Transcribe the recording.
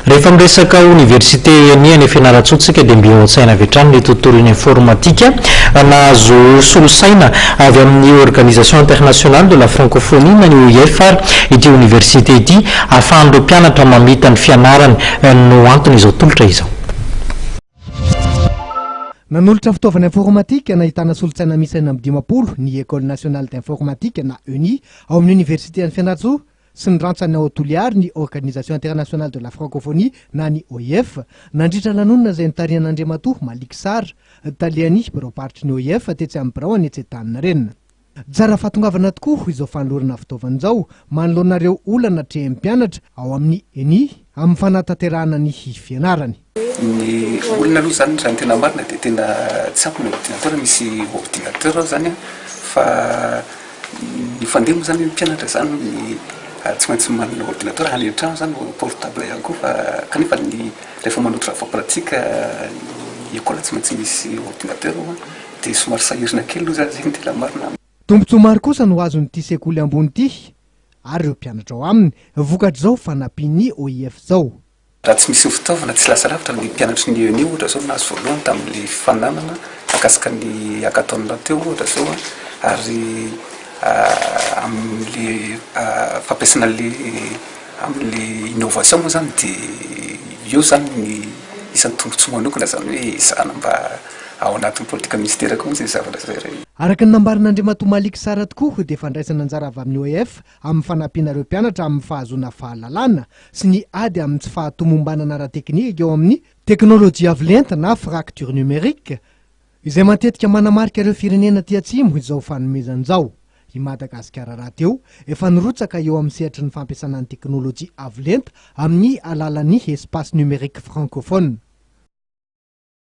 Rehefa miresaka oniversite ENI any Fianarantsoa tsika dia mby ao an-tsaina avy hatrany ny tontolon'ny informatika. Nahazo solosaina avy amin'ny Organisation Internationale de la Francophonie na ny OIF ary ity oniversite ity ahafahan'ireo mpianatra mamita ny fianarany no anton'izao tolotra izao. Nanolotra fitaovana informatika nahitana solontsaina miisa 56 ny Ecole Nationale d'Informatique na ENI ao amin'ny Oniversiten'i Fianarantsoa sy ny rantsany ao Toliary ny Organisation Internationale de la Francophonie na ny OIF, nandritra lanonana izay notarihan'Andriamatoa Malick Sarr, talehan'ny biraom-paritry ny OIF tetsy amin'ny biraony etsy Antaninarenina. Tsara fahatongavana tokoa izao fanolorana fitaovana izao manoloana ireo olana atrehin'ny mpianatra ao amin'ny eni amin'ny fanatanterahana ny fianarany. Ny olona aloha izany raha ny tena marina dia tena tsy ampy ny ordinateur, misy ordinateur ao izany an, fa Ny fandeha moa zany mpianatra zany ny tsy maintsy manana ordinateur any an-trano zany portable ihany koa fa kanefa ny rehefa manao travaux pratique ny école tsy maintsy misy ordinateur ao dia somary sahirana kely aloha zany zay ny tena marina. Tombontsoa maro kosa no azon'ity sekoly ambony ity ary ireo mpianatra ao aminy vokatr'izao fanampian'ny OIF izao. Raha tsy misy ny fitaovana, tsy lasa lavitra ny mpianatry ny ENI ohatra izao nahazo voalohany tamin'ilay fifaninanana mahakasika ny hackathon teo ohatra izao an, ary amin'ilay fampiasana an'ilay amin'ilay innovation moa izany dia eo izany ny isan'ny tombontsoa manokana izany hoe ezahana mba ao anatin'ny politika ministera koa moa izay zavatra izay re. Araka ny nambaran'Andriamatoa Malick Sara tokoa dia fandraisana anjara avy amin'ny OEF amin'ny fanampiana ireo mpianatra amin'ny fahazoana fahalalana sy ny ady amin'ny tsy fahatomombanana ara-teknika eo amin'ny teknolojia avo lenta na fracture numérique, izay matetika manamarika ireo firenena aty atsimo izao fanomezana izao. I Madagasikara rahateo efa nirotsaka eo amin'ny sehatry ny fampiasana ny teknolojia avo lenta amin'ny alalan'ny Espace numérique francophone.